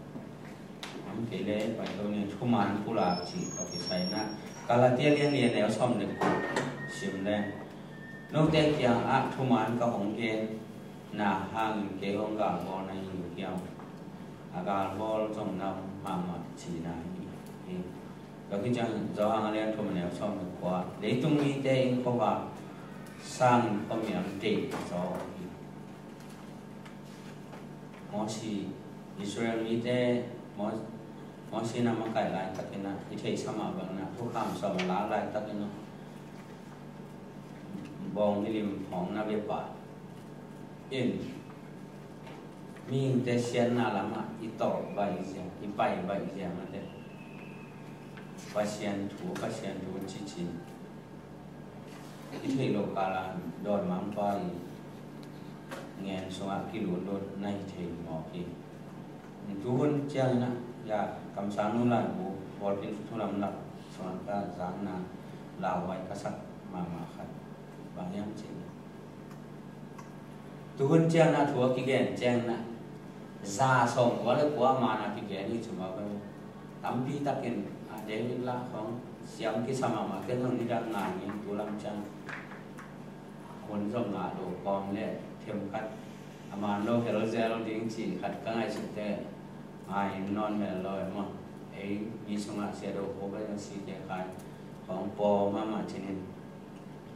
Am kei le pai tawh ni thuman pulak ci tawh kisai na Galatia lian lian neu sawm le kua sim le. Note kiangah thuman ka hong gen na hangin kei hong galbawl na hi uh hiam? A galbawl zong na om mahmah cihna hi hi. Tua khit ciang Johan a lian thum a neu sawm le kua, leitung mite in khuavak sangin khuamial deih zaw hi. Mosi, Israel mite, Mo-, Mosi na makaih laitakin ah i theihsa mah bangin ah thukham sawm a lak laitakin ah bawng milim hong na bia pah in mihingte siatna lamah i tawlh baih ziang, i pai baih ziang a te Pasian thu, Pasian thu cici i theih loh kala dawimangpa i ngen sungah kilutlut na hi thei mawk hi. Tu hun ciangin ah, ya, kamsang nu laibu, pawlpi thu lamlak sungah ka zakna lauhuai ka sak mahmah khat bang hiam cih leh, tu hun ciangin ah thu a kigen ciangin ah za sawm kua le kua man a kigen hi ci mawk hi. Tampi takin a David lah khong siam kisa mahmah, ken zong nidang ngai ning tu lam ciang hun zong ngah lo kawm le themkhat a man lo hel zel ding cih khat ka ngaihsut teh ngai nawn hel lo e maw. Ei mi sungah Sia Do Kho Pai Zong Site Khai khong paw mahmah cinin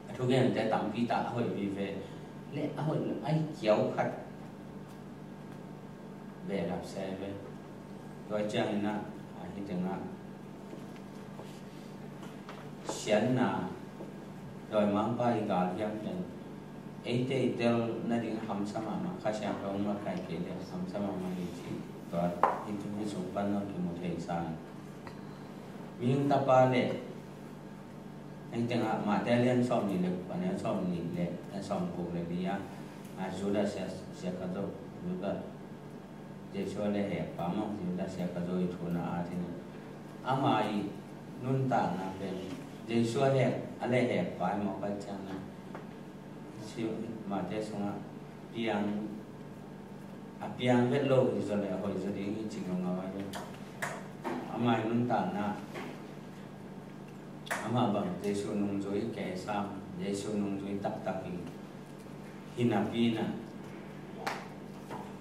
a thugente tampi tak a hoih vive le a hoih a hi kiau khat behlap se ve. Tua ciangin ah a hi tengah siatna dawimangpa i gal hiam pen eite i tel nading hamsa mahmah, Kha Siangtho hong makaih kei le hamsa mahmah hi ci. Tua hi tu hi sung pan zong kimu thei sa. Mihing Tapa le Hih tengah Mate lian sawm nih le kua, neu sawm nih le, a sawm guk le li a, a Judas Sia-, Iskariot, Judas, Jesu a lehhekpa maw, Judas Iskariot i thuna a thina. Ama i nuntakna pen Jesu a leh, a lehhekpa i mawk a ciangna. Mate sungah piang, a piang vet lo hi zaw le a hoih zaw ding hi ci ngaungau a hi. Ama i nuntakna, amah bang Jesu nungzui kei sam, Jesu nungzui taktak hi. Hi napi na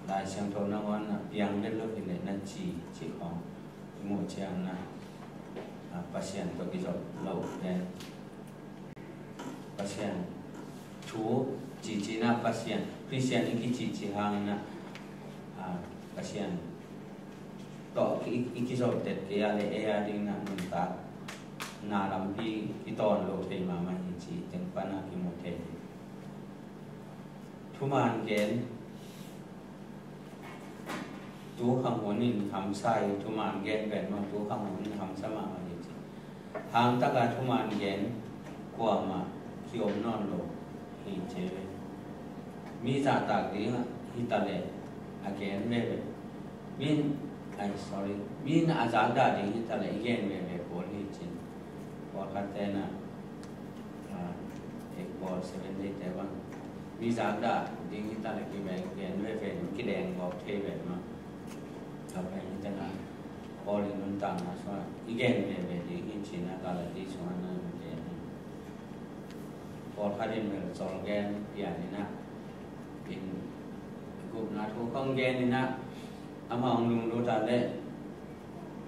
Lai Siangtho nangawn na piang vet lo hi le na ci, ci khawng i muh ciangna, a, Pasian tawh kizop lo pen Pasian thu cici na Pasian, Christian i kicici hangin ah, a, Pasian tawh i, i kizop tet kei a le ei a ding na nuntak na lampi kitawn lo thei mahmah hi ci teng pan a kimu thei hi. Thuman gen, tu khang hun in hamsa hi, thuman gen pen mah tu khang hun in hamsa mahmah hi ci. Hang taka thuman gen kuamah kiom nawn lo hi ci ve. Mi zahtak ding hi ta le a gen veve. Min, ai, sorry, min a zakdah ding hi ta le i gen veve pawl hi ci. Pawlkhatte na, ah, ei pawl Seven Day te bang mi zakdah ding hi ta le kive gen veve, kideng gawp thei ve mah. Tua pen hi ta na Paul i nuntakna sungah i gen veve ding hi cihna Galati sungah na gen hi. Pawlkhat in bel Saul gen pian in ah, in gupna thu khong gen in ah, amah hong lunglut a le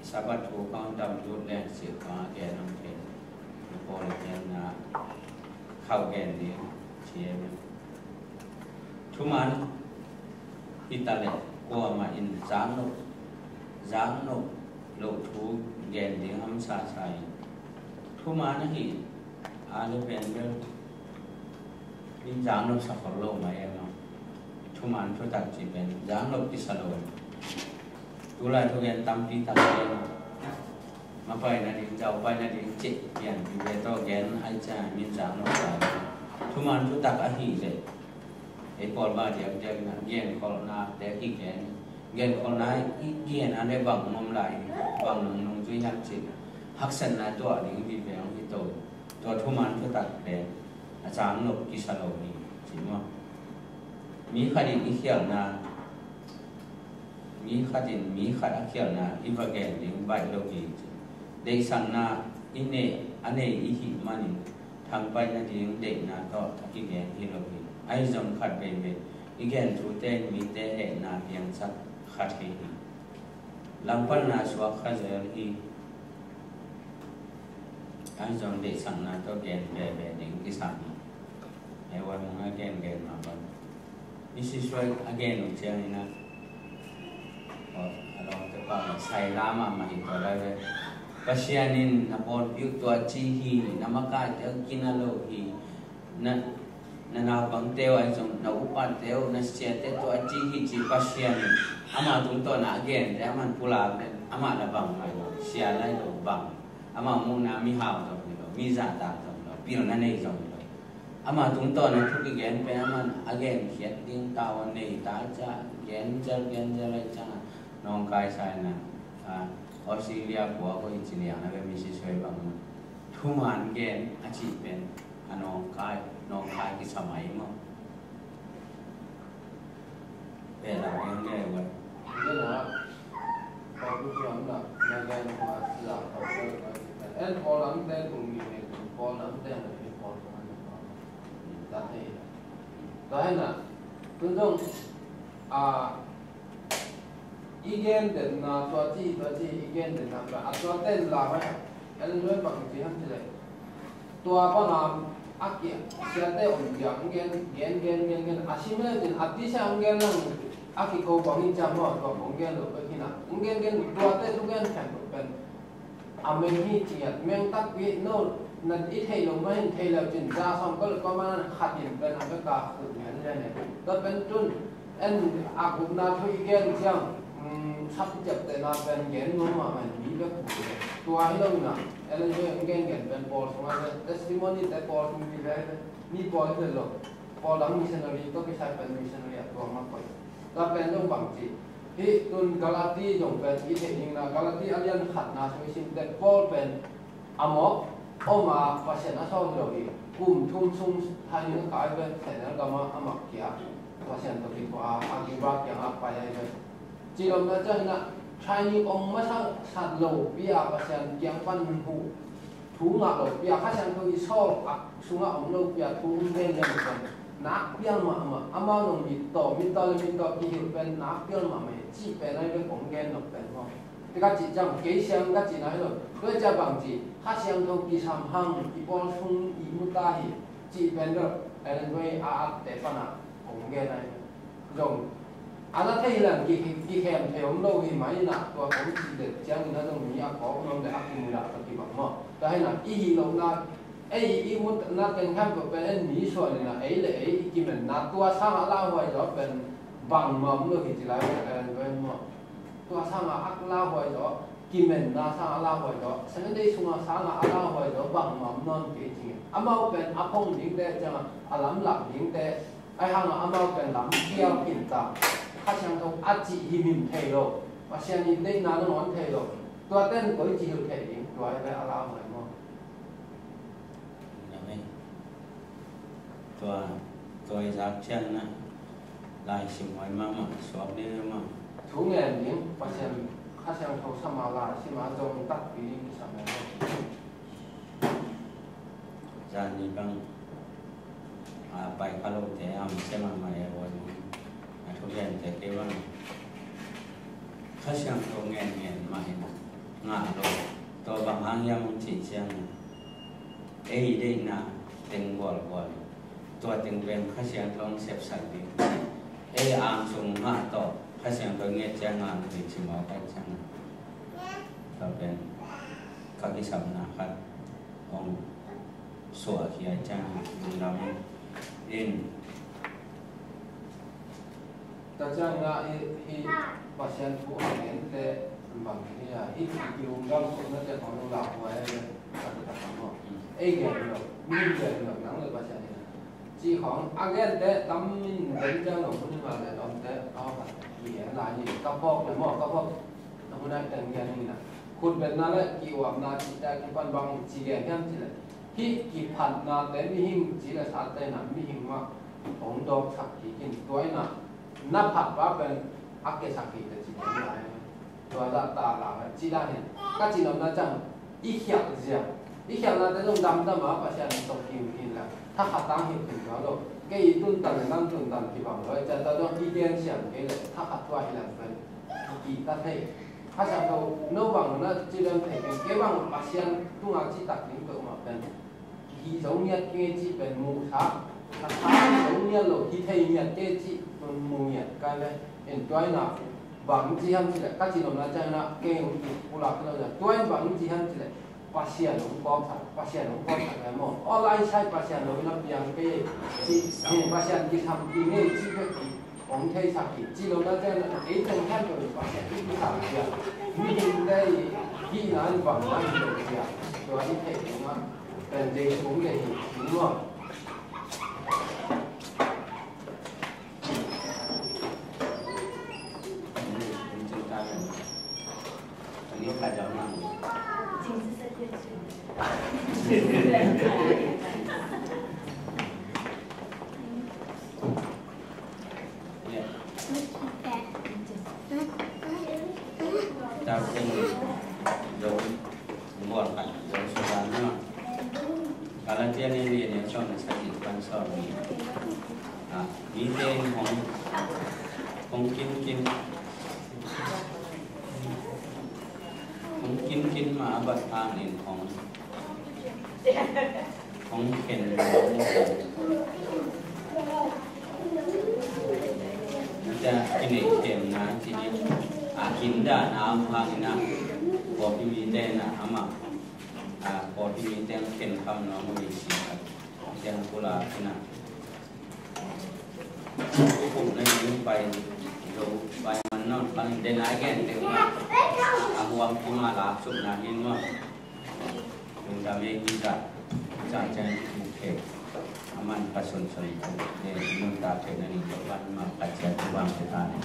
Sabbath thu khong damlut leng cih khong a gen hong thei. Paul i genna khauh gen ding ci e. Thuman hi ta le kuamah in zaknop, zaknop loh thu gen ding hamsa sa hi. Thuman ahi a le pen bel min zaknop sa khol lo mai e maw. Thuman thutak ci pen zaknop kisa lo. Tulai thugen tampi tak gen, mapai nading, zaupai nading cih pianpih ve tawh gen ai ciang min zang lo sa. Thuman thutak ahih leh ei pawlpa diakdiak in ah genkholhnate kigen, genkholhna i gen a leh bang om lai, bang nungzui hiam cih haksatna tuah ding vive hong hi to. Tua thuman thutak pen a cang nop kisa lo hi, ci maw? Mi khat in i khialhna, mi khat in mi khat a khialhna i va gen ding baih lo hi, ci. Deihsakna i nei, a nei i hih manin thangpaih nading deihna tawh a kigen hi lo hi. Ahi zong khat veivei i gen thute in mite hehna piangsak kha thei hi. Langpanna suak kha zel hi. Ahi zong deihsakna tawh gen veve ding kisam hi. Hei, Wan Mung a gengen mah bang, Mrs White a gen uh ciangin ah, aw, a lawmte pau in sai la mahmah hi tua lai ve. Pasian in na pawlpi uh tua ci hi, na makaite uh kina lo hi, na, na naupangte uh ahi zong, na upate uh, na siate tua ci hi, ci Pasian in ama tungtawn a a gente a man pulak leh amah na bang lai lo, sia lai lo, bang. Ama muhna mihau zong hi lo, mi zahtak zong hi lo, pilna nei zong hi lo. Ama tungtawn a thu kigen pen a man a genkhiat ding tau a nei ta ciang, gen zel, gen zel lai ciang a nawngkai sa in ah, a, Australia khua ko hi ci liang a ve, Mrs White bang, thuman gen a cih pen a nawngkai, nawngkai kisa mai maw? Pen a gen nge ua. Gen a, Paul tu tuan na, na gen ua, la, Paul tu tuan na. En Paul ang te tung ni ne, Paul ang te na ni Paul tu na ni Paul. Ta te. Ta na, tu dong, a, i gen den na, tua ci, tua ci, i gen den na, a tua ten la mai. En lo bang ci ham ci le. Tua bang a, a kia, siate om kia, gen, gen, gen, gen, gen, a sim le tin, a ti sa gen lang, a ki ko bang in ciang maw, tua bang gen lo, pe kina, gen, gen, tua te tu gen pen, pen. A meng hi ciat, meng takpi, no, na i thei lo, ma hin thei lo cin, za sawm ko le ko ma nan khat in pen a bek a khut ngen le ne. Tua pen tun, en a gupna thu i gen ciang, um, sap i ciaptehna pen gen nuam mahmah in mi bek khut le. Tua hi lo na, Ellen White gen gen pen Paul sungah le, testimony te Paul sung hi le, mi Paul hi lo. Paul dang missionary tawh kisai pen missionary a tuam a koih. Tua pen zong bang ci. Hih tun Galati zong pen i theih ding na, Galati a lian khatna sung i sim teh Paul pen a mawk om a Pasian a sawm lo hi. Kum thum sung thai ning a kai ve, Senel gam ah a mak kia Pasian tawh kikhua a, a Cuba kiangah pai ahi ve. Ci lawmna ciang inah training om masa sat lo pi a Pasian kiang pan huh thu ngah lo pi a, Kha Siangtho i sawl a sungah om lo pi a thu hong gen lian pen nak pial mahmah, amau nong mittaw, mittaw le mittaw kihilh pen nak pial mahmah hi cih pen ahi ve kong gen nop pen maw. Te ka cih ciang kei siang ka cihna hi lo. Tua ciah bang ci, Kha Siangtho kisam hang, i pawl sung i mu ta hi cih pen dot Ellen White a atte pana kong gen ahi ve. Zong a na thei hilan ki, kikhem thei om lo hi mah inah tua kong cih det ciangin a zong mi a kawk nuam le a kimudah ka kibang maw. Tua hinah i hih lohna ei i mutna teng khan tua pen en mi suan inah ei le ei i kimenna tua sangah lauhuai zaw pen bangmah om lo hi ci lai pen maw. Tua sangah a lauhuai zaw, kimenna sangah a lauhuai zaw, Seventh Day sungah sangah a lauhuai zaw bangmah om nawn kei ci. Amau pen a phong dingte ciangah a lamlak dingte, ahi hangah amau pen lam kiau kinta, Kha Siangtho a cih himhim thei lo, Pasian in deihna nangawn thei lo. Tua ten koi ci hilh thei ding, tua hi ve a lauhuai maw. Amen. Tua, tua i zak ciang na lai sim huai mahmah, suak ding mahmah. Thu ngen ding, Pasian Kha Siangtho sama lai sim a zong takpi ding kisam le. Zan ni bang a pai kha lote a om sia mahmah e, huai mah a thugente kei bang Kha Siangtho ngen ngen mah in ngah lo. Tua bang hang hiam hong cih ciang ei deihna teng gualgual, tua teng pen Kha Siangtho hong sepsak ding. Ei ang sung ngah tawh Kha Siangtho nget ciang ngah lo hi ci mawk a ciang. Tua pen ka kisapna khat hong suahkhia ciang lungdam in. Ciangin ah hih, hih Pasian thu a gente bang hi a, hih kilunggulh khopnate khong lungdam huai a, a taktak maw. Ei gen lo, mi gen lo, nang le Pasian hi a, ci khong a gente tam in den ciang lo hun hi mah le lawmte a hawk a, mi en lai ni, ka phawk le maw, ka phawk. A hun a teng gen hi na, khutbetna le ki-uapna cihte a kipan bang ci gen hiam cih leh, hih kiphatnate mihing ci le sate na, mihing mah hong dawksak hi kei in, tua in ah na phat pa pen a kesak hi ta ci pen lai. Tua zah ta la ci dan hi. Ka cih nopna ciang i khial zia, i khialnate zong damdam a Pasian tawh kiu hi la, thakhat tang hi khin tua lo. Kei i tuntan le nang tuntan kibang lo, i cian ta zong i gen siam kei le thakhat tua hi la pen i kihta thei. Haksat lo, no bang na ci lem thei pen, kei bang Pasian tungah ci tak ding peuhmah pen hi zo ngiat kei cih pen muhsak, a tha hi zo ngiat lo, hi thei ngiat kei cih tun mu ngiat ka le. En tua in ah bang ci hiam cih leh, ka cih nopna ciang in ah kei hong ki pulak lo, tua in bang ci hiam cih leh, Pasian hong kawksak, Pasian hong kawksak le maw. Aw lai sai Pasian lo in a piang kei ci, Pasian kisam kei ngei ci bek hi. Hong theisak hi, ci lo na ciang na, ei teng khan ko Pasian i kisam hi a. Mihingte i hihna in bang na hi lo hi a. Tua i theih ding a, pen Jesu hong deih hi, hi maw. Galatia lian li, a neu sawm le sagih pan sawm ni. Ah, mite in hong, hong kinkin, hong kinkin mah a bat hangin hong, hong khen, hong khen. Tua kinei kemna ci hi. A kindan a om hangin ah, pawlpi mite in ah amah, a pawlpi mite in khen kham nuam uh hi ci a. Tua pulak in ah, kup na ding pai zo, pai man nawn pan den a gen deuh mah, a huam kim a lak sukna hi maw. Lungdam ei, hi zah, zah ciang buk khe. A man ka sunsun, eh, nuntak khe na ning tua pan mah ka ciat tu bang khe ta ni.